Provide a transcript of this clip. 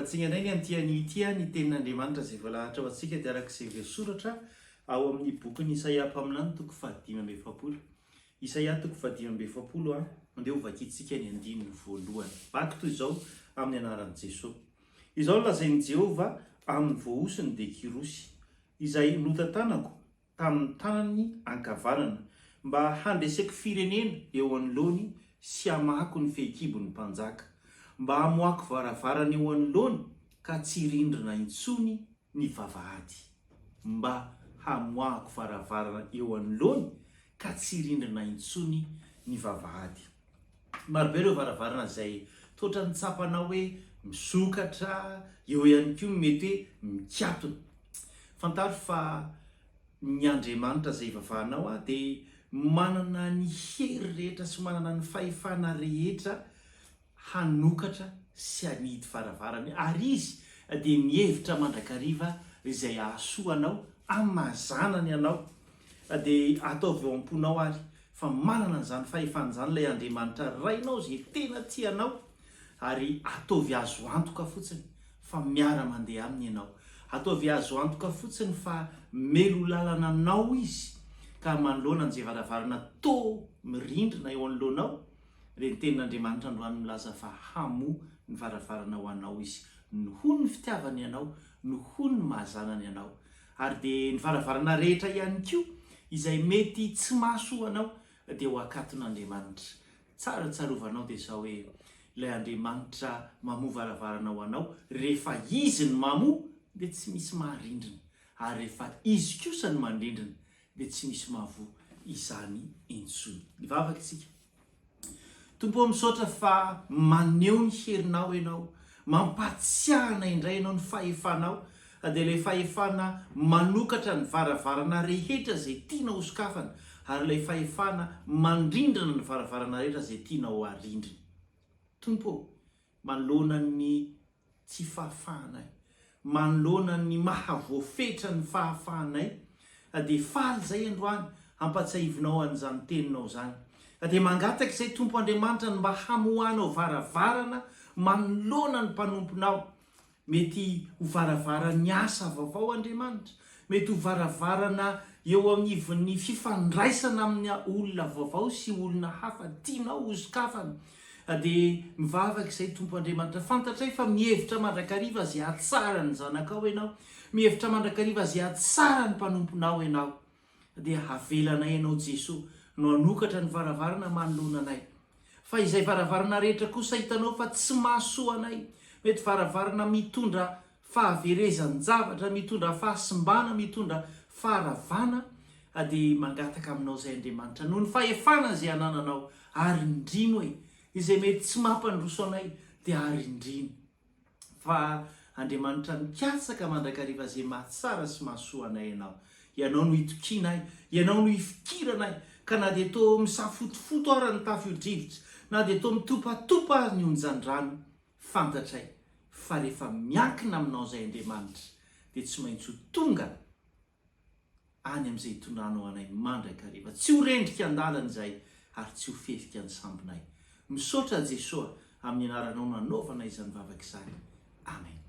Tsinganay ny amin'ity anio ity ny tenin'Andriamanitra izay voalahatra ho antsika dia araka izay voasoratra ao amin'ny bokin'i Isaia mpaminany toko faha-45. Isaia toko faha-45 a, andeha ho vakintsika ny andininy voalohany. Vaky toy izao amin'ny anaran'i Jesoa. Izao no lazain'i Jehovah amin'ny voahosony dia Kyrosy, izay notantanako tamin'ny tanany ankavanana, mba handreseko firenena eo anoloany sy hamahako ny fehikibon'ny mpanjaka, mba hamohako varavarana eo anoloany ka tsy hirindrina intsony ny vavahady, mba hamoahako varavarana eo anoloany ka tsy hirindrina intsony ny vavahady. Marobe ireo varavarana izay toa ohatran'ny tsapanao hoe misokatra, eo ihany koa ny mety hoe mikatona. Fantaro fa ny Andriamanitra izay ivavahanao dia manana ny hery rehetra sy manana ny fahefana rehetra hanokatra sy hanidy varavarana ary Izy dia mihevitra mandrakariva izay hahasoa anao amin'ny maha zanany anao. Dia ataovy ao am-ponao ary fa manana an'izany fahefana izany ilay Andriamanitra Rainao izay tena tia anao ary ataovy azo antoka fotsiny fa miara-mandeha aminy ianao. Ataovy azo antoka fotsiny fa melo lalana anao Izy ka manoloana an'izay varavarana toa mirindrina eo anoloanao dia ny tenin'Andriamanitra androany milaza fa hamoha ny varavarana ho anao Izy noho ny fitiavany anao, noho ny maha zanany anao. Ary dia ny varavarana rehetra ihany koa izay mety tsy mahasoa anao dia ho akaton'Andriamanitra. Tsara tsarovanao dia izao hoe, ilay Andriamanitra mamoha varavarana ho anao, rehefa Izy no mamoha dia tsy misy maharindrina, ary rehefa Izy kosa no mandrindrina dia tsy misy mahavoa izany intsony. Hivavaka isika. Tompo ô misaotra fa maneho ny herinao Ianao, mampahatsiahy anay indray Ianao ny fahefanao, dia ilay fahefana manokatra ny varavarana rehetra izay tianao ho sokafana, ary ilay fahefana mandrindrina ny varavarana rehetra izay tianao harindrina. Tompo ô, manoloana ny tsy fahafahanay. Manoloana ny maha voafetra ny fahafahanay dia faly izay androany hampatsiahivinao an'izany teninao izany. Dia mangataka izay Tompo Andriamanitra ny mba hamoahanao varavarana manoloana ny mpanomponao. Mety ho varavaran'ny asa vaovao Andriamanitra, mety ho varavarana eo anivon'ny fifandraisana amin'ny olona vaovao sy olona hafa tianao hosokafana. Dia mivavaka izay Tompo Andriamanitra. Fantatray fa mihevitra mandrakariva izay hahatsara ny zanakao Ianao. Mihevitra mandrakariva izay hahatsara ny mpanomponao Ianao. Dia havelanay Ianao Jesoa no hanokatra ny varavarana manoloana anay. Fa izay varavarana rehetra kosa hitanao fa tsy mahasoa anay. Mety varavarana mitondra fahaverezan-javatra, mitondra fahasimbana, mitondra faharavana, dia mangataka aminao izay Andriamanitra, noho ny fahefana izay anananao, arindrino e! Izay mety tsy mampandroso anay dia arindrino. Fa Andriamanitra mikatsaka mandrakariva izay mahatsara sy mahasoa anay Ianao. Ianao no itokianay, Ianao no ifikiranay, ka na dia toa misafotofoto ara ny tafio-drivotra, na dia toa mitopatopa ary ny onjan-drano, Fantatray fa rehefa miankina aminao izay Andriamanitra dia tsy maintsy ho tonga any amin'izay hitondranao anay mandrakariva. Tsy ho rendrika an-dalana izahay ary tsy ho fefika ny sambonay. Misaotra Jesoa amin'ny anaranao no anaovana izany vavaka izany. Amen.